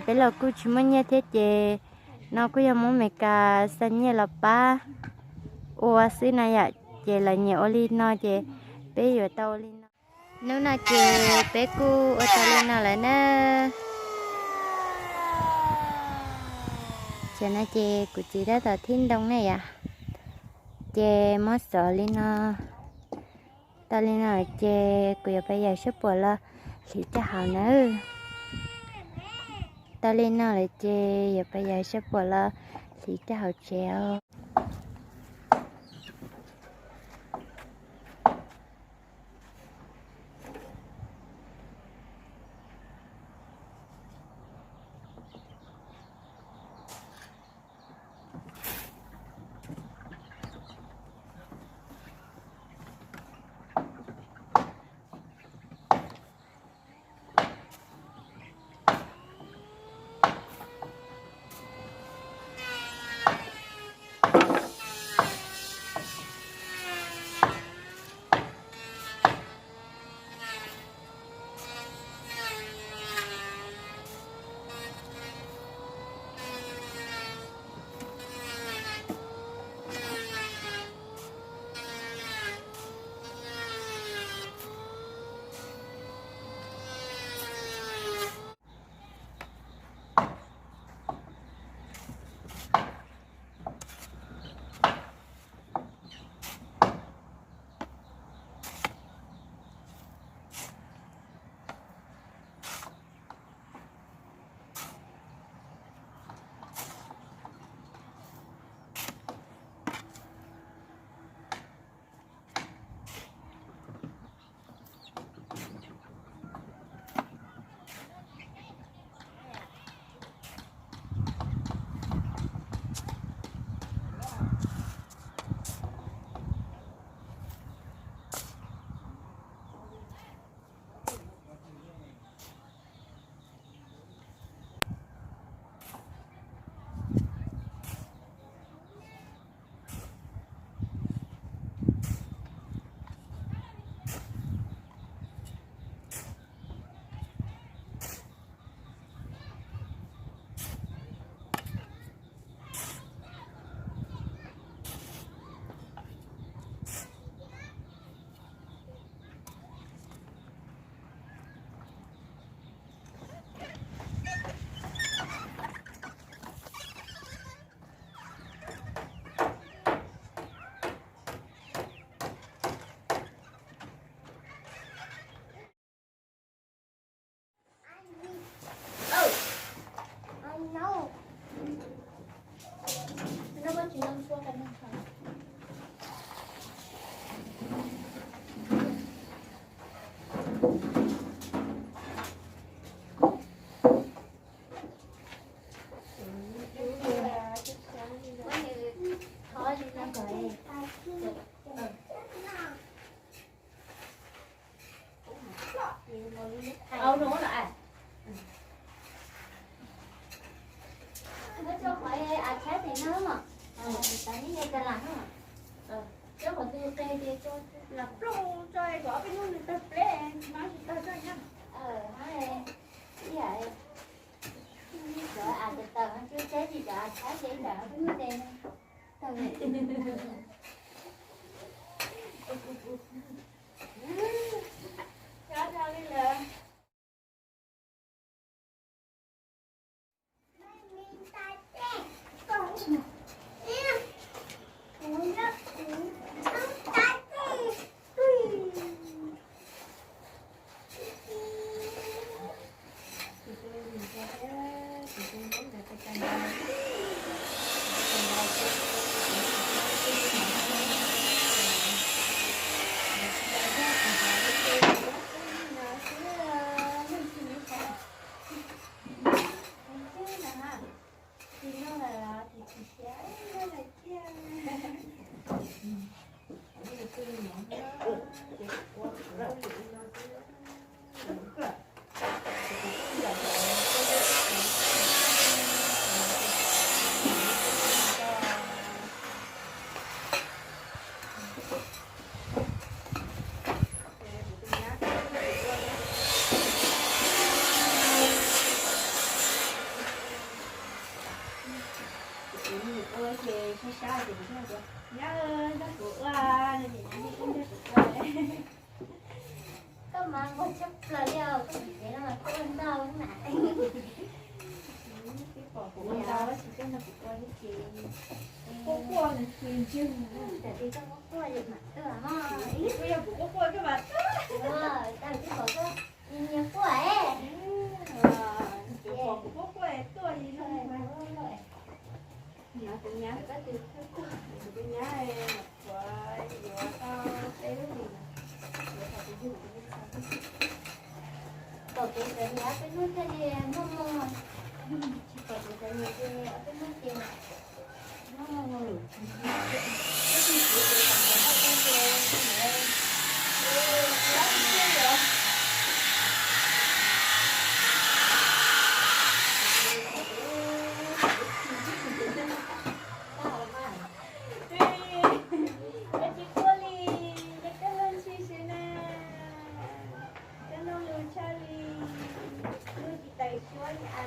Peb los kuj tsis muaj nyiaj thiab ces no kuj yog Hmoob Amelikas xa nyiaj los pab ua xwb na yom, ces lawv nyiam ua li no ces peb yuav tau ua li no. Hnub no ces peb kuj ua tau li no lawm na. Tam no ces kuv txiv tab tom thib ntoo ne yom, ces muab xov li no. Tau li no lawm ces kuv yuav pab yawg sab puam los hliv rau hauv nawb. Tau li no lawm ces yuav pab yawg sab puam los hliv rau hauv tsev os. Ua ces sab sab ces kuv thiaj tias, Nyab, nrog kuv ua no ces nyab thiaj nrog kuv ua. Koj mas nquag tshaj plaws li os, koj tus cev no mas koj ua ntau na. Twb pom kuv ua ntau tsis coj nrog kuv ua thiab ces, quaj quaj nws tsis ntswg. Tam sis koj quaj quaj ces mam tuaj mog. Kuv yog kuv quaj quaj koj mas tuaj. Tam sis pom koj nyias quaj es, kuv pom kuv quaj quaj tuaj li no. Tus nyab, tus nyab nyuam qhuav yuav tau peb lub hlis, yuav tau tus yug. Pom kev cov niam peb hnub thiaj li muaj muag, tsis pom kev cov niam ces peb hnub ces muaj muag. Koj tsis quaj li, ces koj luag ntshis si na. Koj nug lus tshaj li, luag tsis tawm suab li as.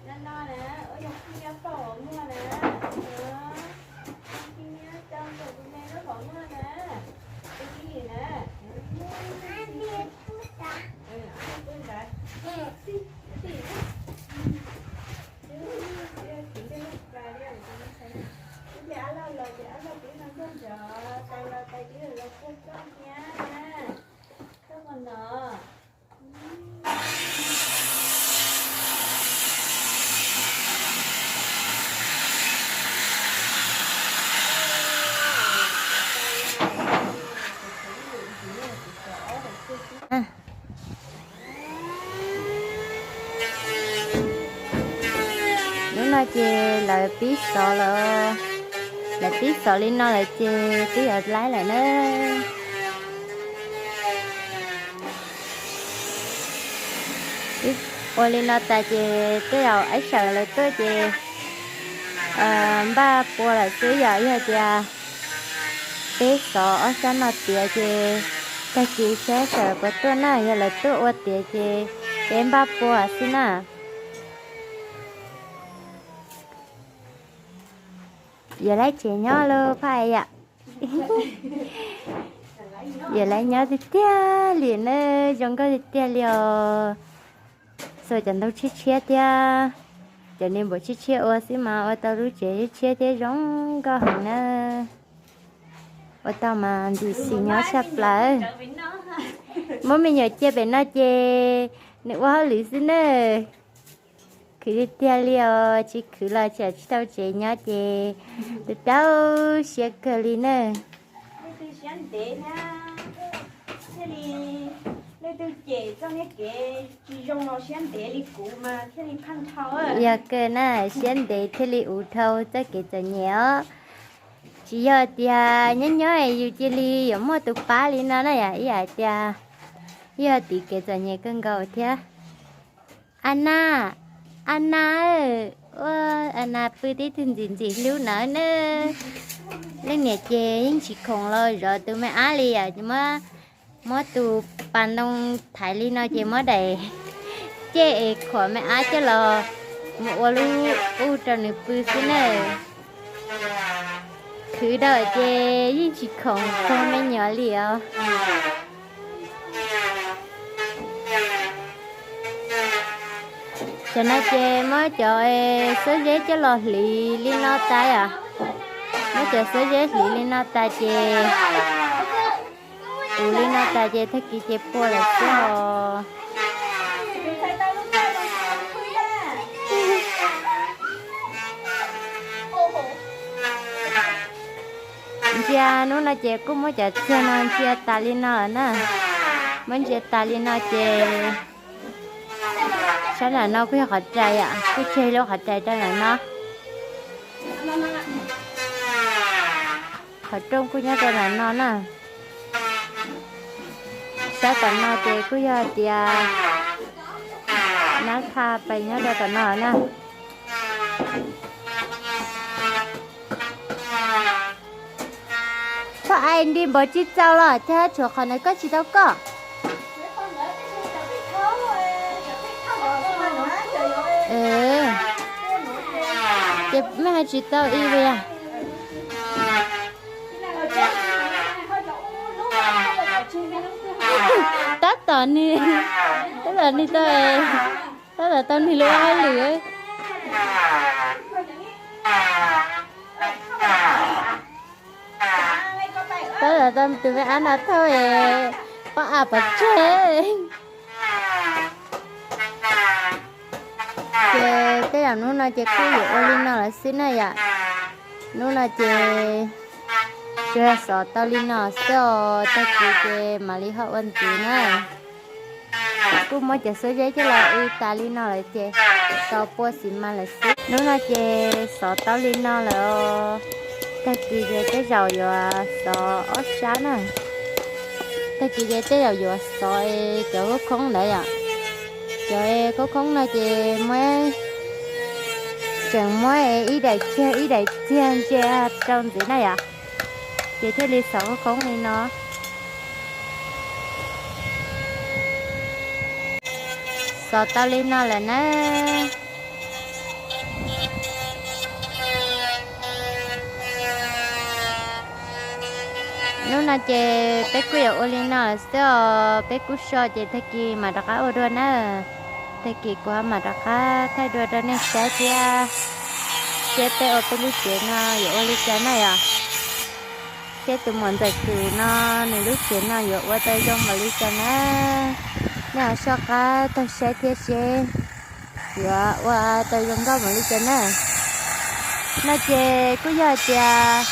No no na, ua yog khib nyiab poj hov muag na. Khib nyiab coj nkaus tus me lub hov muag na. Tus khib nyiab na. Ib pliag ab loj los ces ab loj peb no nrog nrog, tais los tais peb los puag koj thiab na. Koj puas hnov? Hnub no ces lawv pib xov lawm, lawv pib xov li no lawm ces twb yuav laib lawm na. Ua li no tas ces tej zaum ib sawv lawv tuaj ces npaj pua lawm xwb yom. Yog tias peb xov ob sab no tiav ces tag kis saib sawv puas tuaj na. Yog lawv tuaj ua tiav ces peb npaj pua xwb na. Yuav laib tsev nyob lauj phaj yom. Yuav laib nyob tiag tiag li na, zoo nkauj tiag tiag li os. Xuas cov ntoo tshiab tshiab thiab cov niag npaum tshiab tshiab ua xwb mas ua tau lub tsev tshiab thiab zoo nkauj heev na. Ua tau mas ntim xis nyob tshaj plaws. Muab me nyuam cia pem no ces nws ua hauj lwm xwb na. Khwv tiag tiag li os, tsis khwv los tseem tsis tau tsev nyob ces tau tau siab kawg li na. Leej twg siab ntev thiab, thiaj li, leej twg cem txoj niag kev tsis zoo los siab ntev li kuv mas thiaj li phaj dhau. Yog kawg na, siab ntev thiaj li uv dhau txoj kev txom nyem os. Tsis yog tias nyob nyob yus cia li yuav muaj tus pab li no na yom, ib yam tias yog tiv kev txom nyem kawg nkaus thiab. Ana, Ana, ua Ana pw tib tug ntxim ntxim hlub no na. Leej niam ces yeej tsis khoom los zov tus me ab li yom, muab, muab tus pas ntoo thaiv li no ces muab daim cej es khuam me ab coj los mus ua lub ub rau nws pw xwb na. Khwv dawm ces yeej tsis khoom txog me nyuam li os. Cov no ces muab cov xuab zeb coj los hliv li no tas yom. Muab cov xuab zeb hliv li no tas ces, ua li no tas ces tag kis ces pua lawm xwb os. Ntsia hnub no ces kuj muab cov txiag no ntsia tas li no lawm na. Muab ntsia tas li no ces sab nram no kuj yog qhov rais yom, kuj tseg lub qhov rais rau nram no. Qhov rooj kuj nyob rau nram no na. Sab tom no ces kuj yog tias nab tha pes nyob rau tom no na. Koj ais nti npaum tsis txaus los thiab tshuav qhov ntawd koj tsis tau koj. Mej hais tsis tau ib li yog. Tab tom nws, tab tom nws tau, tab tom tau nws lub hauj lwm. Tab tom tau tus me ab no thauj es poj ab pov tseg. Ces tej zaum hnub no ces kuj yuav ua li no lawm xwb na yom. Hnub no ces tsuas xov tau li no xwb os, tag kis ces mam li ho ua ntxiv na. Kuj muab cov xuab zeb coj los ua tas li no lawm ces tau pua xi mas lawm xwb. Hnub no ces xov tau li no lawm os. Tag kis ces tej zaum yuav xov ob sab na. Tag kis ces tej zaum yuav xov cov khoob khoob ntawd yom. Cov khoob khoob no ces muab, tseem muab ib daim txiag ib daim txiag ntsia rau ntxiv na yom. Ces thiaj li xov khoob khoob li no. Xov tau li no lawm na. Hnub no ces peb kuj yuav ua li no lawm xwb os, peb kuj so ces tag kis mam rov qab ua dua na. Tag kis kuv mam rov qab thaij dua rau nej saib thiab, thiab peb ua peb lub tsev no yuav ua li cas na yom. Thiab tus muam Ntxawm Tus no nws lub tsev no yuav ua tau zoo npaum li cas na. Nej ho soj qab taug saib thiab seb yuav ua tau zoo nkauj npaum li cas na. No ces kuj yog hais tias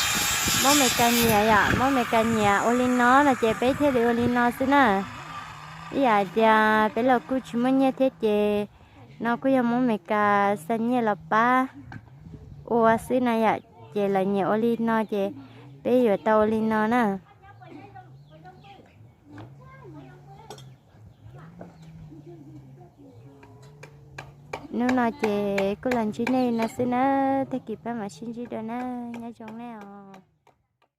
Hmoob Mes Kas nyiam yom, Hmoob Mes Kas nyiam ua li no no ces peb thiaj li ua li no xwb na. Ib yam hais tias peb los kuj tsis muaj nyiaj thiab ces no kuj yog Hmoob Mes Kas xa nyiaj los pab ua xwb na yom, ces lawv nyiam ua li no ces peb yuav tau ua li no na. Hnub no ces kuj los ntsib nej li no xwb na, tag kis peb mam sib ntsib dua na, nyob zoo nej os.